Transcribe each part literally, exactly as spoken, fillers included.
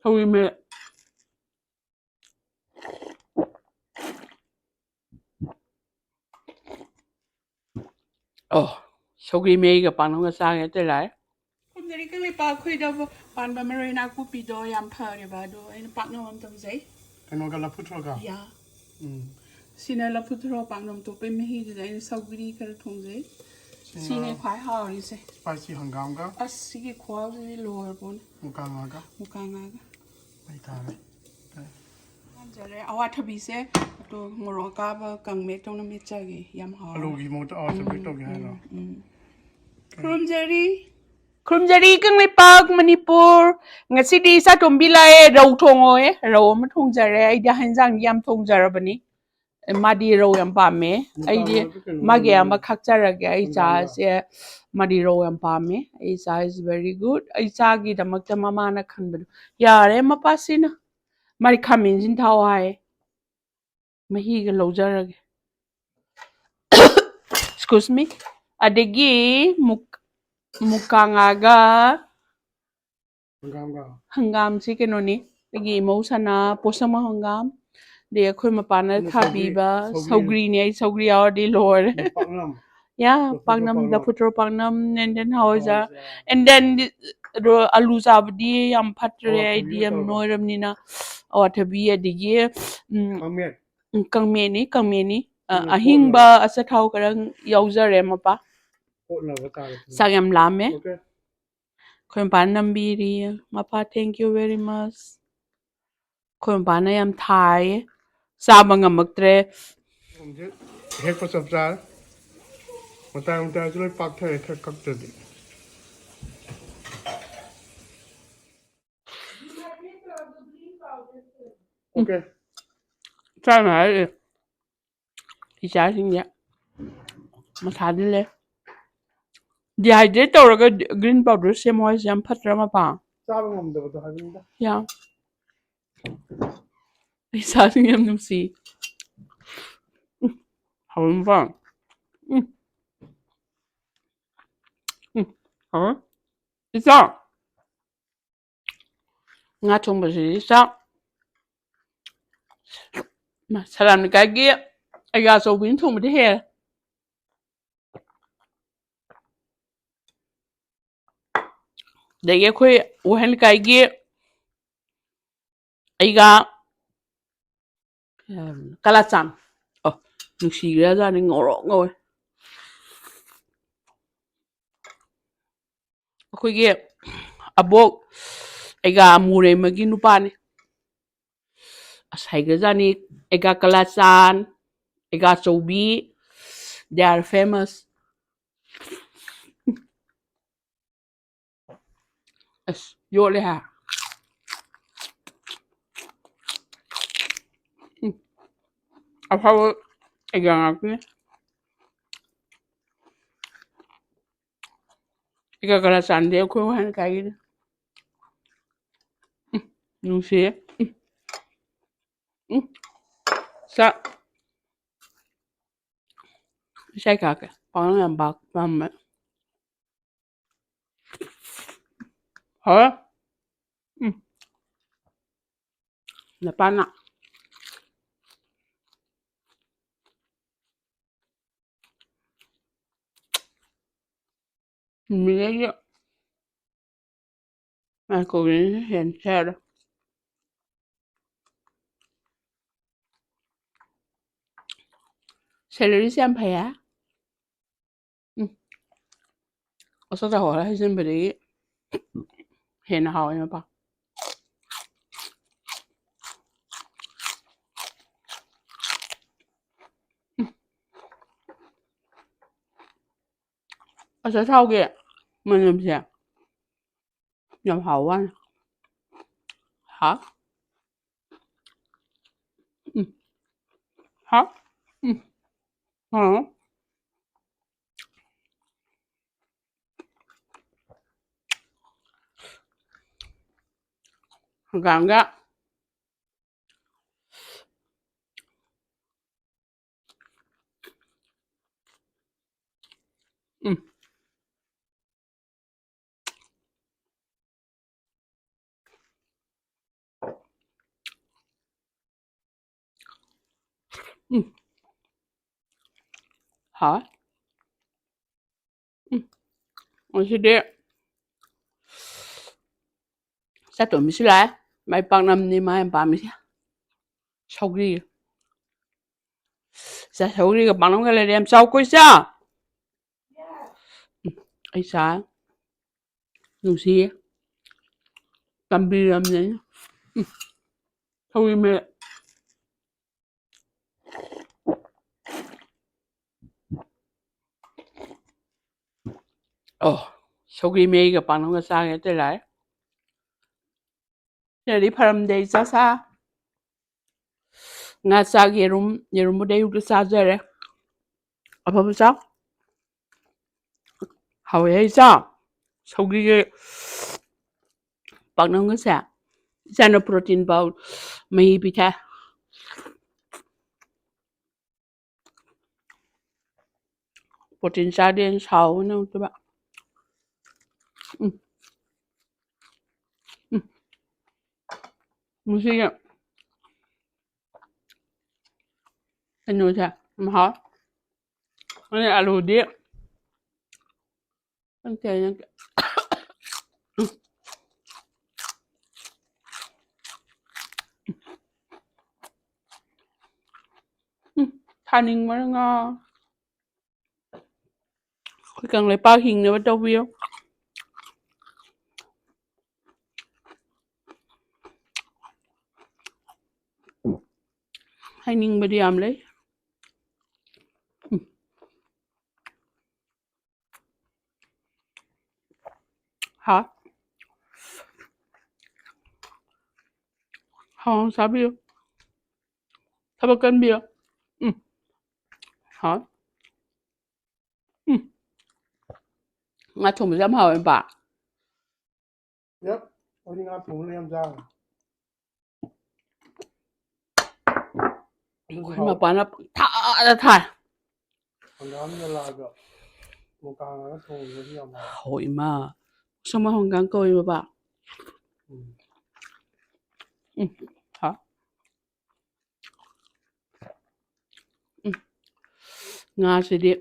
ꯁꯧꯒ꯭ꯔꯤ ꯃꯦ-, ꯑꯣ, ꯁꯧꯒ꯭ꯔꯤ ꯃꯦꯒꯤꯒ ꯄꯥꯛꯅꯝꯒ ꯆꯥꯒꯦ ꯑꯇꯩ ꯂꯥꯛꯑꯦ꯫ ꯈꯨꯝꯖꯔꯤ ꯀꯪꯂꯩꯄꯥꯛ ꯑꯩꯈꯣꯏꯗ ꯄꯥꯟꯕ ꯃꯔꯣꯏ ꯅꯥꯀꯨꯞꯄꯤꯗꯣ ꯌꯥꯝ ꯐꯔꯦꯕ, ꯑꯗꯣ ꯑꯩꯅ ꯄꯥꯛꯅꯝ ꯑꯃ ꯇꯧꯖꯩ꯫ ꯀꯩꯅꯣꯒ ꯂꯐꯨ ꯊ꯭ꯔꯣꯒ? ꯌꯥ꯫ ꯎꯝ꯫ ꯁꯤꯅ ꯂꯐꯨ ꯊ꯭ꯔꯣ ꯄꯥꯛꯅꯝ ꯇꯣꯠꯄꯩ ꯃꯍꯤꯗꯨꯗ ꯑꯩꯅ ꯁꯧꯒ꯭ꯔꯤ ꯈꯔ ꯊꯣꯡꯖꯩ꯫ ꯁꯤꯅ ꯁꯤꯅꯦ ꯈ꯭ꯋꯥꯏ ꯍꯥꯎꯔꯤꯁꯦ꯫ Spicy ꯍꯪꯒꯥꯝꯒ? ꯑꯁ, ꯁꯤꯒꯤ ꯈꯨꯍꯥꯎꯁꯤꯗꯤ ꯂꯣꯏꯔꯄꯣꯠꯅꯤ꯫ ꯃꯨꯀꯥ ꯉꯥꯒ? ꯃꯨꯀꯥ ꯉꯥꯒ꯫ ꯃꯩ ꯇꯥꯔꯦ꯫ ꯍꯥꯟꯖꯔꯦ꯫ ꯑꯋꯥꯊꯕꯤꯁꯦ ꯑꯗꯣ ꯃꯣꯔꯣꯛ ꯑꯀꯥꯕ ꯀꯪꯃꯦꯠ ꯇꯧꯅ ꯃꯦꯠꯆꯒꯦ꯫ ꯌꯥꯝ ꯍꯥꯎꯔꯦ꯫ ꯑꯂꯨꯒꯤ ꯃꯍꯨꯠꯇ ꯑꯋꯥꯊꯕꯤ ꯎꯝ, ꯇꯧꯒꯦ ꯍꯥꯏꯔꯣ? ꯎꯝ, ꯎꯝ꯫ ꯈꯨꯔꯨꯝꯖꯔꯤ꯫ ꯈꯨꯔꯨꯝꯖꯔꯤ ꯀꯪꯂꯩꯄꯥꯛ ꯃꯅꯤꯄꯨꯔ꯫ ꯉꯁꯤꯗꯤ ꯏꯆꯥꯇꯣꯝꯕꯤ ꯂꯥꯛꯑꯦ, ꯔꯧ ꯊꯣꯡꯉꯣꯌꯦ꯫ ꯔꯧ ꯑꯃ ꯊꯣꯡꯖꯔꯦ꯫ ꯑꯩꯗꯤ ꯍꯦꯟꯖꯥꯡꯗꯤ ꯌꯥꯝ ꯊꯣꯡꯖꯔꯕꯅꯤ꯫ ꯑꯦ, ꯃꯥꯗꯤ ꯔꯧ ꯌꯥꯝ ꯄꯥꯝꯃꯦ꯫ ꯃꯨꯀꯥ ꯑꯩꯗꯤ ꯉꯥꯗꯣ ꯀꯩꯅꯣ ꯃꯥꯒꯤ ꯉꯥꯗꯣ ꯑꯌꯥꯝꯕ ꯈꯥꯛꯆꯔꯒꯦ꯫ ꯑꯩ ꯍꯪꯒꯥꯝꯒ꯫ ꯆꯥꯁꯦ ꯃꯥꯗꯤ ꯔꯧ ꯌꯥꯝ ꯄꯥꯝꯃꯦ꯫ ꯑꯩ ꯆꯥ is very good꯫ ꯑꯩ ꯆꯥꯒꯤꯗꯃꯛꯇ ꯃꯃꯥꯅ ꯈꯟꯕꯗꯣ꯫ ꯌꯥꯔꯦ ꯃꯄꯥꯁꯤꯅ꯫ ꯃꯥꯗꯤ ꯈꯥꯃꯦꯟꯁꯤꯟ ꯊꯥꯎ ꯍꯥꯏ꯫ ꯃꯍꯤꯒ ꯂꯧꯖꯔꯒꯦ꯫ Excuse me꯫ ꯑꯗꯒꯤ ꯃꯨꯛ-, ꯃꯨꯀꯥ ꯉꯥꯒ ꯍꯪꯒꯥꯝꯒ꯫ ꯍꯪꯒꯥꯝꯁꯤ ꯀꯩꯅꯣꯅꯤ, ꯑꯩꯒꯤ ꯏꯃꯧ ꯁꯅꯥ ꯄꯣꯁꯝ ꯍꯪꯒꯥꯝ, ꯑꯗꯩ ꯑꯩꯈꯣꯏ ꯃꯄꯥꯅ ꯑꯗꯨꯅ ꯊꯥꯕꯤꯕ ꯁꯧꯒ꯭ꯔꯤ, ꯁꯧꯒ꯭ꯔꯤ꯫ ꯁꯧꯒ꯭ꯔꯤꯅꯦ꯫ ꯑꯩ ꯁꯧꯒ꯭ꯔꯤ ꯌꯥꯎꯔꯗꯤ ꯂꯣꯏꯔꯦ꯫ ꯑꯗꯩ ꯄꯥꯛꯅꯝ꯫ ꯌꯥ, ꯂꯐꯨ ꯊ꯭ꯔꯣ ꯄꯥꯛꯅꯝ, ꯄꯥꯛꯅꯝ꯫ ꯂꯐꯨ throw, and then hawaijar. Hawaijar. And then ꯑꯗꯣ ꯑꯂꯨ ꯆꯥꯕꯗꯤ ꯌꯥꯝ ꯐꯠꯇ꯭ꯔꯦ꯫ ꯑꯣ, ꯑꯩꯗꯤ ꯊꯕꯤ ꯌꯥꯝ ꯅꯠꯇꯕ? ꯅꯣꯏꯔꯕꯅꯤꯅ꯫ ꯑꯋꯥꯊꯕꯤ, ꯑꯗꯒꯤ, ꯎꯝ, ꯀꯪꯃꯦꯠ꯫ ꯎꯝ, ꯀꯪꯃꯦꯠꯅꯤ, ꯀꯪꯃꯦꯠꯅꯤ꯫ ꯑ, ꯎꯝ, ꯑꯍꯤꯡꯕ ꯀꯣꯠꯅꯕ꯫ ꯑꯆꯥꯊꯥꯎ ꯈꯔ ꯌꯥꯎꯖꯔꯦ ꯃꯄꯥ꯫ ꯀꯣꯠꯅꯕ ꯇꯥꯔꯦ꯫ ꯆꯥꯛ ꯌꯥꯝ ꯂꯥꯝꯃꯦ꯫ Okay꯫ ꯑꯩꯈꯣꯏ ꯃꯄꯥꯅ ꯅꯝꯕꯤꯔꯤ꯫ ꯃꯄꯥ, thank you very much꯫ ꯑꯩꯈꯣꯏ ꯃꯄꯥꯅ ꯌꯥꯝ ꯊꯥꯏꯌꯦ꯫ ꯆꯥꯕ ꯉꯝꯃꯛꯇ꯭ꯔꯦ꯫ ꯍꯦꯛꯄ ꯆꯞ ꯆꯥꯔꯦ꯫ ꯃꯇꯥꯏ ꯃꯇꯥꯏꯁꯨ ꯂꯣꯏ ꯄꯥꯛꯊꯔꯦ, ꯈꯔ ꯀꯛꯇ꯭ꯔꯗꯤ꯫ Okay꯫ ꯆꯥꯅ ꯍꯥꯏꯔꯛꯑꯦ꯫ ꯏꯆꯥꯁꯤꯡꯁꯦ ꯃꯁꯥꯗꯤ ꯂꯩ꯫ Dehydrate ꯇꯧꯔꯒ green powder ꯁꯦꯝꯃꯣ ꯍꯥꯏꯁꯦ ꯌꯥꯝ ꯐꯠꯇ꯭ꯔꯥ, ꯃꯄꯥ? ꯆꯥꯕ ꯉꯝꯗꯕꯗꯣ ꯍꯥꯏꯕꯅꯤꯗ꯫ ꯌꯥ꯫ ꯏꯆꯥꯁꯤꯡ ꯌꯥꯝ ꯅꯨꯡꯁꯤ꯫ ꯎꯝ, ꯍꯥꯎꯔꯝꯗ꯭ꯔꯣ? ꯎꯝ꯫ ꯎꯝ, ꯍꯥꯎꯔꯦ꯫ ꯏꯆꯥ꯫ ꯉꯥ ꯊꯣꯡꯕꯁꯤꯗꯤ ꯆꯥꯛ꯫ ꯃꯥ, ꯁꯂꯥꯝ ꯂꯩꯀꯥꯏꯒꯤ ꯑꯩꯒꯥ ꯑꯆꯧꯕꯤꯅ ꯊꯣꯡꯕꯗꯤ ꯍꯦꯜꯂꯦ꯫ ꯑꯗꯒꯤ ꯑꯩꯈꯣꯏ ꯋꯥꯍꯦꯡ ꯂꯩꯀꯥꯏꯒꯤ ꯑꯩꯒꯥ, ꯎꯝ, ꯀꯂꯥꯆꯥꯟ꯫ ꯑꯣ, ꯅꯨꯡꯁꯤꯈ꯭ꯔꯖꯥꯠꯅꯤ, ꯉꯧꯔꯣꯛ ꯉꯧꯋꯦ꯫ ꯑꯩꯈꯣꯏꯒꯤ ꯑꯕꯣꯛ ꯑꯩꯒꯥ ꯑꯃꯨꯔꯩꯃꯒꯤ ꯅꯨꯄꯥꯅꯤ꯫ ꯑꯁ, ꯍꯩꯒ꯭ꯔꯖꯥꯠꯅꯤ꯫ ꯑꯩꯒꯥ ꯀꯂꯥꯆꯥꯟ, ꯑꯩꯒꯥ ꯑꯆꯧꯕꯤ, they are famous꯫ ꯑꯁ, ꯌꯣꯠꯂꯦ ꯍꯥ꯫ ꯎꯝ꯫ ꯑꯐꯥꯎꯕ ꯑꯩꯒꯥ ꯉꯥꯛꯇꯅꯦ꯫ ꯑꯩꯒꯥ ꯀꯂꯥꯆꯥꯟꯗꯤ ꯑꯩꯈꯣꯏ ꯋꯥꯍꯦꯡ ꯂꯩꯀꯥꯏꯒꯤꯅꯦ꯫ ꯎꯝ, ꯅꯨꯡꯁꯤꯌꯦ꯫ ꯎꯝ꯫ ꯎꯝ꯫ ꯆꯥꯛ꯫ ꯏꯁꯩ ꯀꯥꯛꯀꯦ꯫ ꯄꯥꯎꯅꯝ ꯌꯥꯝ ꯄꯥꯝ-, ꯄꯥꯝꯃꯦ꯫ ꯍꯥꯎꯋꯦ꯫ ꯎꯝ꯫ ꯅꯄꯥꯅ꯫ ꯃꯤꯃꯤꯗꯒꯤ ꯃꯥꯏꯀ꯭ꯔꯣꯋꯦꯕꯅ ꯍꯦꯟꯅ ꯁꯥꯔꯦ꯫ ꯁꯦꯂꯔꯤꯁꯦ ꯌꯥꯝ ꯐꯩꯌꯦ꯫ ꯎꯝ꯫ ꯑꯆꯥꯊꯥꯎ ꯈꯔ ꯍꯩꯖꯤꯟꯕꯗꯒꯤ ꯍꯦꯟꯅ ꯍꯥꯎꯋꯦ ꯃꯄꯥ꯫ ꯎꯝ꯫ ꯑꯆꯥꯊꯥꯎꯒꯤ ꯃꯅꯝꯁꯦ ꯌꯥꯝ ꯍꯥꯎ ꯋꯥꯅꯤ꯫ ꯍꯥꯎ꯫ ꯎꯝ꯫ ꯍꯥꯎ꯫ ꯎꯝ꯫ ꯍꯥꯎ꯫ ꯍꯪꯒꯥꯝꯒ꯫ ꯎꯝ꯫ ꯎꯝ꯫ ꯍꯥꯎꯋꯦ꯫ ꯎꯝ꯫ ꯉꯁꯤꯗꯤ ꯆꯥꯇꯣꯝꯕꯤꯁꯨ ꯂꯥꯛꯑꯦ꯫ ꯃꯥꯏ ꯄꯥꯛꯅꯝꯅꯤ ꯃꯥ ꯌꯥꯝ ꯄꯥꯝꯃꯤꯁꯦ꯫ ꯁꯧꯒ꯭ꯔꯤ꯫ ꯏꯆꯥ ꯁꯧꯒ꯭ꯔꯤꯒ ꯄꯥꯛꯅꯝꯒ ꯂꯩꯔꯦ꯫ ꯌꯥꯝ ꯆꯥꯎꯀꯣ ꯏꯆꯥ꯫ ꯎꯝ꯫ ꯑꯩ ꯆꯥ ꯅꯨꯡꯁꯤꯌꯦ꯫ ꯇꯝꯕꯤꯔꯝꯅꯦ꯫ ꯎꯝ꯫ ꯁꯧꯒ꯭ꯔꯤ ꯃꯦꯠ꯫ ꯑꯣ, ꯁꯧꯒ꯭ꯔꯤ ꯃꯦꯠꯒ ꯄꯥꯛꯅꯝꯒ ꯆꯥꯒꯦ ꯑꯇꯩ ꯂꯥꯛꯑꯦ꯫ ꯁꯤꯅꯗꯤ ꯐꯔꯝꯗꯦ ꯏꯆꯥ ꯁꯥ꯫ ꯉꯥ ꯆꯥꯛ, ꯌꯦꯔꯨꯝ, ꯌꯦꯔꯨꯝꯕꯨꯗꯤ ꯑꯌꯨꯛꯇ ꯆꯥꯖꯔꯦ꯫ ꯑꯐꯕ ꯆꯥꯎ꯫ ꯍꯥꯎꯋꯦ ꯏꯆꯥ꯫ ꯁꯧꯒ꯭ꯔꯤꯒ ꯄꯥꯛꯅꯝꯒꯁꯦ꯫ ꯏꯆꯥꯅ protein powder ꯃꯍꯤ ꯄꯤꯊꯛꯑꯦ꯫ Protein ꯆꯥꯗꯦꯅ ꯁꯥꯎꯕꯅꯦ ꯑꯃꯨꯛꯇꯣꯏꯕ꯫ ꯎꯝ꯫ ꯎꯝ꯫ ꯃꯁꯤꯒꯤ ꯀꯩꯅꯣꯁꯦ ꯌꯥꯝ ꯍꯥꯎꯋꯦ꯫ ꯑꯗꯩ ꯑꯂꯨꯗꯤ ꯈꯪꯗꯦ, ꯅꯪ ꯎꯝ, ꯊꯥꯅꯤꯡꯕꯅ ꯉꯥꯎꯔꯦ꯫ ꯑꯩꯈꯣꯏ ꯀꯪꯂꯩꯄꯥꯛ ꯍꯤꯡꯅꯕ ꯇꯧꯕꯤꯌꯨ꯫ ꯍꯥꯏꯅꯤꯡꯕꯗꯤ ꯌꯥꯝ ꯂꯩ꯫ ꯎꯝ꯫ ꯍꯥ? ꯍꯥꯎꯅ ꯆꯥꯕꯤꯌꯨ꯫ ꯊꯕꯛ ꯀꯟꯕꯤꯌꯨ꯫ ꯎꯝ꯫ ꯍꯥꯎ꯫ ꯎꯝ꯫ ꯉꯥ ꯊꯣꯡꯕꯁꯦ ꯌꯥꯝ ꯍꯥꯎꯋꯦ, ꯕꯥ꯫ ꯌꯦꯞ, ꯑꯩꯗꯤ ꯉꯥ ꯊꯣꯡꯕꯅ ꯌꯥꯝ ꯆꯥꯕꯅꯦ꯫ ꯑꯗꯨꯁꯨ ꯑꯩꯈꯣꯏ ꯍꯥꯎ-, ꯃꯄꯥꯅ ꯄꯪꯊꯥꯗ ꯊꯥꯏ꯫ ꯍꯪꯒꯥꯝ ꯖꯂꯥꯗꯣ ꯃꯨꯀꯥꯉꯥꯒ ꯊꯣꯡꯕꯗꯤ ꯌꯥꯝ ꯍꯥꯎꯋꯦ꯫ ꯍꯣ ꯏꯃꯥ꯫ ꯁꯣꯝ ꯍꯪꯒꯥꯝ ꯀꯧꯏ ꯕꯕꯥ꯫ ꯎꯝ꯫ ꯎꯝ꯫ ꯍꯥꯎ꯫ ꯉꯥꯁꯤꯗꯤ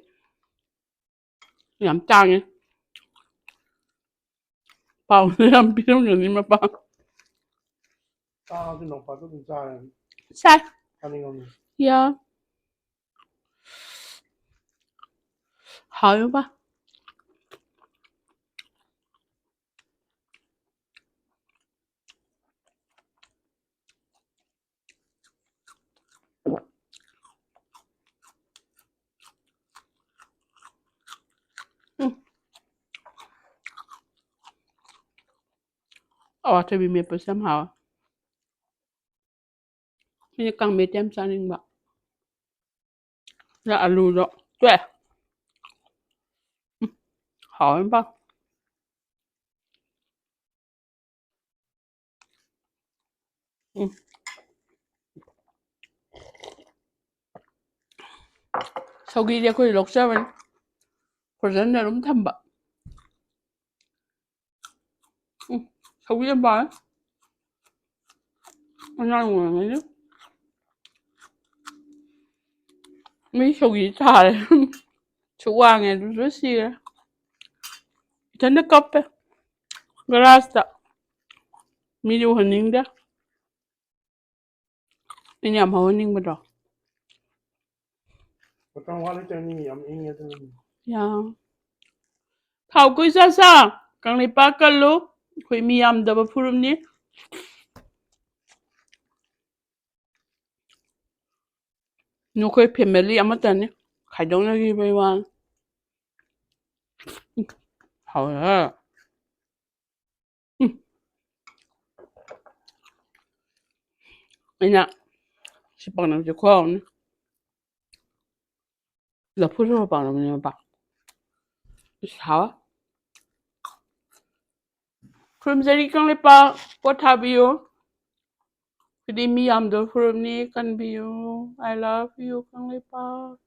ꯌꯥꯝ ꯇꯥꯡꯉꯦ꯫ ꯄꯥꯎꯅ ꯌꯥꯝ ꯄꯤꯔꯝꯒꯅꯤ ꯃꯄꯥ꯫ ꯆꯥꯕꯗꯤ ꯅꯣꯡ ꯐꯥꯗꯣꯛ ꯑꯗꯨꯝ ꯆꯥꯔꯦ꯫ ꯆꯥꯏ꯫ ꯆꯥꯅꯤꯡꯉꯝꯅꯤ꯫ ꯌꯥ꯫ ꯍꯥꯎꯋꯦ ꯃꯄꯥ꯫ ꯎꯝ꯫ ꯑꯋꯥꯊꯕꯤ ꯃꯦꯠꯄꯁꯦ ꯌꯥꯝ ꯍꯥꯎꯋꯦ꯫ ꯑꯩꯅ ꯀꯥꯡꯃꯦꯠꯇꯤ ꯌꯥꯝ ꯆꯥꯅꯤꯡꯕ꯫ ꯑꯗ ꯑꯂꯨꯗꯣ ꯇꯣꯛꯑꯦ꯫ ꯎꯝ, ꯍꯥꯎꯋꯦ ꯃꯄꯥ꯫ ꯎꯝ꯫ ꯁꯧꯒ꯭ꯔꯤꯗꯤ ꯑꯩꯈꯣꯏ ꯂꯣꯛꯆꯕꯅꯤ꯫ Frozenꯗ ꯑꯗꯨꯝ ꯊꯝꯕ꯫ ꯎꯝ, ꯁꯧꯒ꯭ꯔꯤ ꯌꯥꯝ ꯄꯥꯝꯃꯦ꯫ ꯑꯉꯥꯡ ꯑꯣꯏꯔꯤꯉꯩꯗ ꯃꯤ ꯁꯧꯒ꯭ꯔꯤ ꯊꯥꯔꯦ꯫ ꯁꯨꯛ ꯋꯥꯡꯉꯦ ꯑꯗꯨꯁꯨ ꯁꯤꯔꯦ꯫ ꯏꯊꯟꯇ ꯀꯞꯄꯦ꯫ Garage ꯇ꯫ ꯃꯤꯗꯤ ꯎꯍꯟꯅꯤꯡꯗꯦ꯫ ꯑꯩꯅ ꯌꯥꯝ ꯍꯧꯍꯟꯅꯤꯡꯕꯗꯣ꯫ ꯃꯇꯝ ꯋꯥꯠꯂꯤ ꯆꯅꯤ ꯌꯥꯝ ꯏꯪꯉꯦ ꯑꯗꯨꯅꯅꯤ꯫ ꯌꯥ꯫ ꯊꯥꯎ ꯀꯨꯏ ꯆꯥ ꯆꯥ꯫ ꯀꯪꯂꯩꯄꯥꯛ ꯀꯜꯂꯨ꯫ ꯑꯩꯈꯣꯏ ꯃꯤ ꯌꯥꯝꯗꯕ ꯐꯨꯔꯨꯞꯅꯤ꯫ ꯅꯈꯣꯏ family ꯑꯃꯠꯇꯅꯤ꯫ ꯈꯥꯏꯗꯣꯛꯅꯈꯤꯕꯩ ꯋꯥꯅꯤ꯫ ꯍꯥꯎꯋꯦꯍꯦ꯫ ꯎꯝ꯫ ꯑꯩꯅ ꯁꯤ ꯄꯥꯛꯅꯝꯁꯦ ꯈꯨꯍꯥꯎ ꯑꯃꯅꯤ꯫ ꯂꯐꯨ ꯊꯔꯣ ꯄꯥꯛꯅꯝꯅꯦ ꯃꯄꯥ꯫ ꯏꯁ, ꯍꯥꯎꯋꯦ꯫ ꯈꯨꯔꯨꯝꯖꯔꯤ ꯀꯪꯂꯩꯄꯥꯛ, ꯄꯣꯠ ꯊꯥꯕꯤꯌꯨ꯫ ꯑꯩꯈꯣꯏꯗꯤ ꯃꯤ ꯌꯥꯝꯗꯕ ꯐꯨꯔꯨꯞꯅꯤ, ꯀꯟꯕꯤꯌꯨ꯫ I love you Kangleipak.